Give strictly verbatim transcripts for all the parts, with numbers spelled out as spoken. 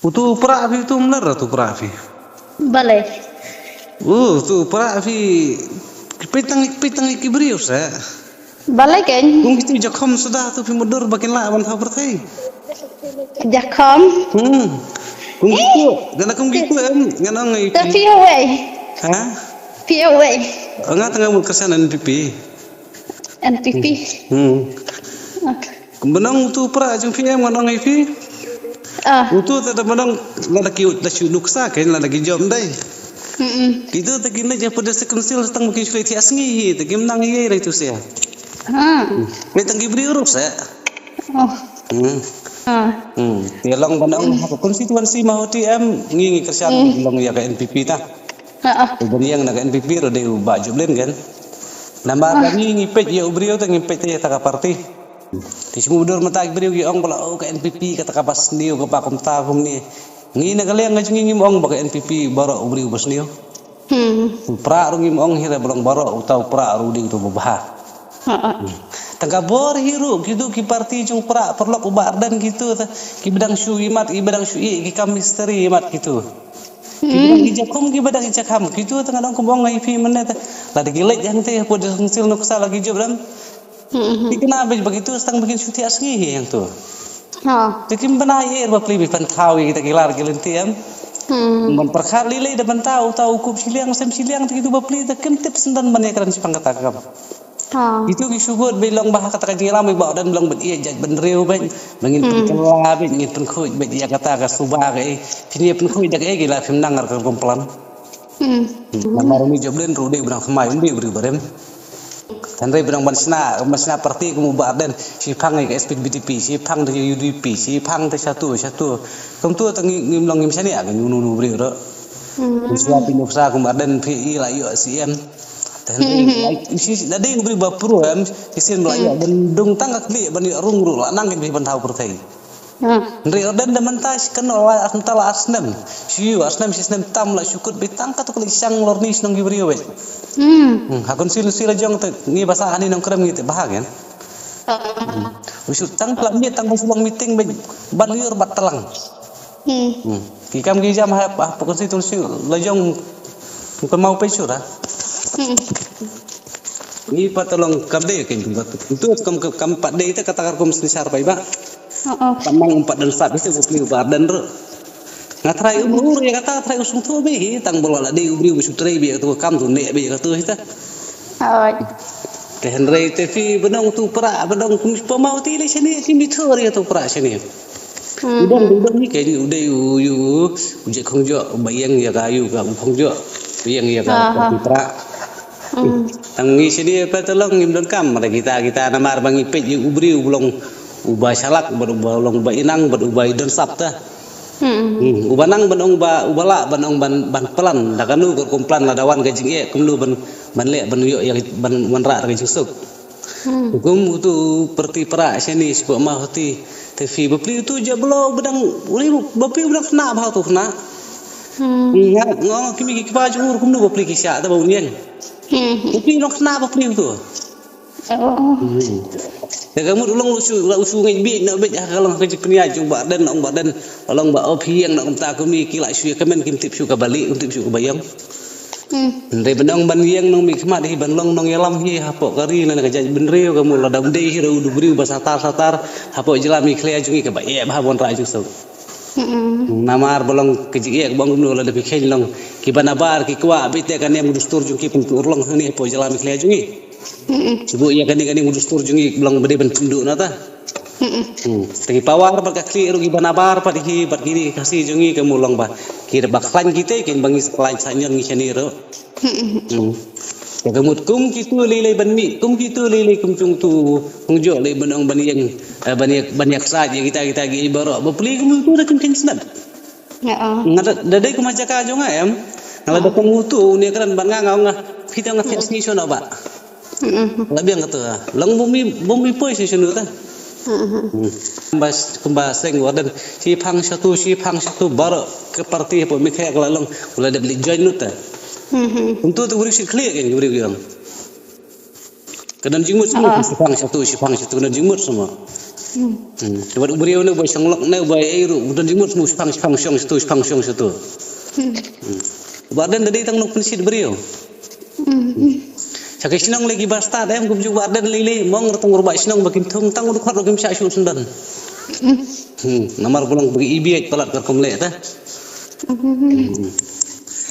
Utu pra phi, utu mlar utu pra phi. Balei? Utu pra phi. Peit tang, peit tang ki briew sa. Balei kein? Kum kitu jakhom suda tu phi mudur ba kin lah ban thaw pyrthei. Jakhom? Hmm. Kum kitu. Ngana kum kitu em, ngana ngai. Te phi wei. Ha? Phi wei. Nga tang mut kesan N P P. N P P. Hmm. Kum ba nang utu pra jong phi em, ngana ngai phi. Ah. Utu te da ba nang la da ki, da shu nuksa kein, la da ki jom dai. Hmm. Kitu te ki ne ja pada se kunsil tang ki shu thiah sngi hi, te ki mnang hi rai tu sia. Ha. Ni tang ki briew ruh sa. Oh. Hmm. Ha. Hmm. Te long ba nang ha constituency Mawhati em, ngi ngi kershan long ïa ka N P P ta. Ha. Te ban ïeng na ka N P P ruh dei u Bah Jublin kan. Namar ba ngi ngi peit ïa u briew te ngi peit ïa ta ka party. Te shu mudur mynta ki briew ki ong ba la, oh, ka N P P kata ka ba sniew, ka ba kumta kumne. Ngi na ka liang ka jong ngi ngim ong ba ka N P P baroh u briew ba sniew. Hmm. U pra ruh ngim ong hi re ba long baroh, uta u pra ruh dei uta u babha. Ha, ha. Hmm. Tang ka bor hi ruh kitu ki party jong pra paralok u Bah Ardent kitu ta, ki ba dang shu ïa mat, ki ba dang shu ïa ki kam misteri ïa mat kitu. Ki ba dang ïa jakhom, ki ba dang ïa jakham kitu ta, nga ong kum ong ngai phi mynne ta. Lada ki leit hangte hapoh District Council nuksa la ki jop dang. Hmm. Ki kena bej ba kitu, tang ba kin shu thiah sngi hi hangtu. Ha. Te kim bana ïa er ba pli ba phan thaw ïa kita ki lar ki lynti em. Hmm. Ban pyrkhat lei lei da bynta uta u kup shiliang sem shiliang te kitu ba pli te kim tip syndon ban ïa kren shaphang kata ka kam. Ha. Kitu ki shu bud ba long ba ha kata ka jingïalam ba don ba long ban ïa jait ban riew ba, ba ngin pynkylla ba ngin pynkhuid ba ïa kata ka suba ka ei. Phin ïa pynkhuid da ka ei ki la phim nang ar ka rukom plan. Hmm. Namar uni Joblin ruh dei u ba dang thymmai, um dei u briew barim. Hynrei ba dang ban shna, ban shna party kum u Bah Ardent, shiphang ïa ka S P D P, shiphang ïa ka U D P, shiphang ïa shatu, shatu. Kumtu ta ngi, ngim long ngim shaniah ka uni u briew ruh. Hmm. Ngi shuwa phi nuksa kum Ardent phi i la ïoh C M. Hynrei shi, shi, da dei u briew ba pro em, shisien ba la ïoh ban dung tang ka khlieh ban ïoh rung ruh la nang kin phi ban thaw pyrthei. Hmm. Hynrei Ardent da mynta shi kynnoh la ar, mynta la ar snem. Shi ïoh ar snem, shi snem tam la shu kut beit tang kato ka leit shang lorni shnong ki briew beit. Hmm. Hmm, ha constituency la jong te ngi ba sah hani Nongkrem ngi te bha kein. Hmm. U shu tang la miet tang ba shu long meeting beit ban ïoh bat tlang. Hmm. Hmm. Ki kam ki jam ha, ha constituency la jong ka mau peit shuh da. Hmm. Ngi pat te long kam dei kein kum katu. Utu kam, kam, kam pat dei te kata ka rukom synshar paidbah. Oh, oh. Pat nang um pat don sap ite u briew ba Ardent ruh. Nga trai um ur ïa kata, trai u sngewthuh beit hi tang ba la dei u briew ba shu trei beit ïa katu ka kam tu neh beit ïa katu hi ta. Oh. Te hynrei te phi ba nang utu pra, ba nang kum pa Mawhati lei shane kim ithuh ïa utu pra shane. Hmm. U dang, u dang ni kein u dei u, u, u Jack Khongjoh ba ïeng ïa ka ïu ka u Khongjoh. Ba ïeng ïa ka, ah, ka ha. Utu pra. Hmm. Tang ngi shane pat te long ngim donkam da kita, kita namar ba ngi peit ïa u briew u ba long uba shalak, bad uba long uba inang, bad uba i don sap ta. Hmm. Hmm. Uba nang ban ong ba, uba lah ban ong ban, ban plan, da kano ka rukom plan lada wan ka jingeh, kumno ban, ban leh, ban ïoh ïa, ban wanrah da ka jingsuk. Hmm. Kum utu party pra shane shapoh Mawhati, te phi ba pli utu ja ba long ba dang, u dei ba pli ba dang khynnah ba utu khynnah. Hmm. Nga, nga ong ki mei ki kpa jong u kumno ba pli ki shah te ba un ïeng. Hmm. Ba pli ba dang khynnah ba pli utu. Oh. Hmm. Te ka mut u long u shu, u shu ngeit beit noh beit ha ka long ka jingpynïaid jong Bah Ardent, ong Bah Ardent, u long ba oh phi ïeng noh kumta kumne ki la shu ïa kmen kim tip shuh kaba lieh, kim tip shuh kaba ïong. Hmm. Hynrei ban ong ban ïeng nongmihkhmat hi ban long nongïalam hi hapoh ka ri lane ka jaitbynriew ka mut lada ym dei hi ruh u dei u briew ba satar satar hapoh jylla Meghalaya jong ngi kaba eh bha ban rah jingsuk. Hmm. Namar ba long ka jingeh ba ong kumno lada phi kheiñ long kiba nabar ki kwah beit te ka niam ka dustur jong ki pynurlong hangne hapoh jylla Meghalaya jong ngi. Hmm. Shu buh ïa kane kane ka dustur jong ngi ba long ba dei ban pynduh na ta. Hmm. Hmm. Te ki pawar bad ka khlieh ruh kiba nabar bad hi bad kine ki Khasi jong ngi ka mut long ba ki da ba khlaiñ kite kin ba ngi sa khlaiñ sa ñion ngi shane ruh. Hmm. Te ka mut kum kitu lei lei ban mih, kum kitu lei lei kum jong utu Khongjoh lei ban ong ban ïeng, eh, ban ïa, ban ïaksaid ïa kita kita ki baroh. Ba pli kum utu da kim kheiñ snem. Ya, ah. Nga da, da dei kum ha jaka jong nga em. Nga la da kum utu une kren ban nga nga ong nga. Phi te nga phi sngi shano ba. Mm-mm. La biang katu, ah. Long bym i, bym i poi shi shano ta. Mm-mm. Hmm. Kumba, kumba seng Bah Ardent, shiphang shatu, shiphang shatu, baroh ka party hapoh Meghalaya ka la long, u la dep leit join lut ta. Mm-hmm. Kumtu te u briew u shu khlieh kein u briew u ong. Ka don jingmut shuh, ah, shiphang shatu, shiphang shatu, ka don jingmut shuh mo. Hmm. Wat u briew ne ba shong lok ne ba ei ruh, u don jingmut shu shipang shipang shong shatu, shipang shong shatu. Hmm. Ba den da dei tang nongpynshit briew. Hmm. Sha ki shnong lei ki basta dem kumjuh ba den lei lei mong rtong ruh ba shnong ba kim thung tang u dkhot ruh kim shah shu sendon. Hmm. Namar bulang ba ki ibiet palat kar kum leh ta. Hmm.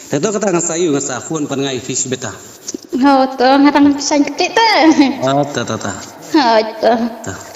Te to kata nga sa yu nga sa phone pan ngai fish beta. Ho to nga tang san kti ta. Ah, ta ta ta. Ho to. Ta.